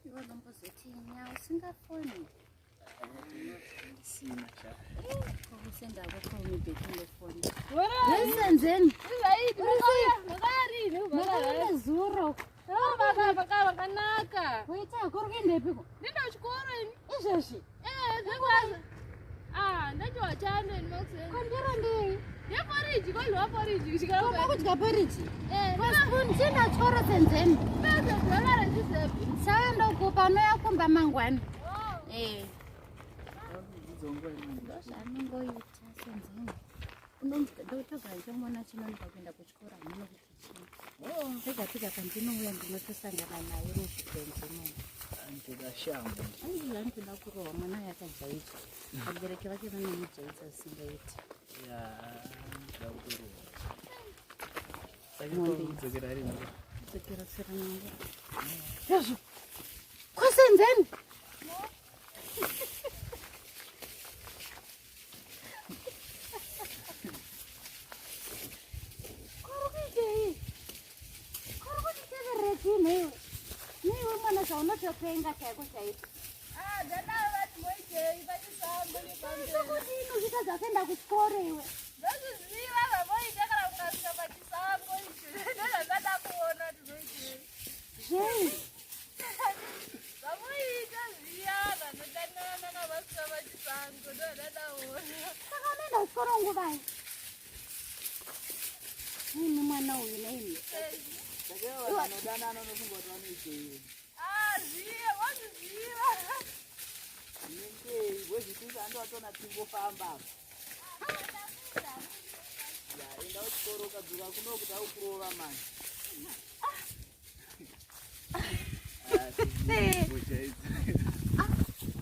Iwe unombozoti nya usingafoni. Ndisina cha. Kusenda kwako mibheki ndofoni. Senzeni. Makauya zuro. Vakanaka. Waita kuri kuendepiko? Ndenda kuchikoro ini. Izvezvi. Eh, zvekwaza. Ah, ndachiwa chando ini makuseni. Kwandiro ndei? Yeporiji, kodliwa poriji. Koma kudya poriji. Eh, Paspoon chienda chikoro Senzeni. pese dollar rendizepi. Saka ndokupa anouya kumba mangwana. Oh. Eh. Dzidzongwa ini. Ndozvaanongoita Senzeni. Ndotogara ndichimuona chinonoka kuenda kuchikoro hameno kuti chii. Pega pega pandinouya ndinotosangana naye muzvikwenzi imomo. Anotoda shambo. Ai anotoda kurohwa mwana uyu akajaidzwa. Vabereki vake vanomujaidza zvisingaiti. Ya, anotoda kutorohwa. Saka Mombe. kudzokera rini? Dzokera tsera nyange. Yazvo. Kwasenzeni. Kuri kuitei? Kuri kutiteverera chii nhaiwe? Neiwe mwana zvaunotopenga chaiko chaiko. Ah, ndadaro vati moitei pachisango nepamberi. Kuti inozvitadza kuenda kuchikoro iwe. Ndozviziva zvamoita kana mukasvika pachisango icho. Ndozvandada kuona kuti moitei. Zvei? Zvamoita zviya vanodanana kana vasvika pachisango ndozvandada kuona. Saka unoenda kuchikoro nguvai? Nini mwana uyu neimi? Saka ivo vanodanana unofunga kuti vanoitei? Ah, zviya, vozviziva. Inengei, wezvitisi andovatona tingofamba apa. Ya, enda kuchikoro ukadzoka kuno kuti aukurova manje.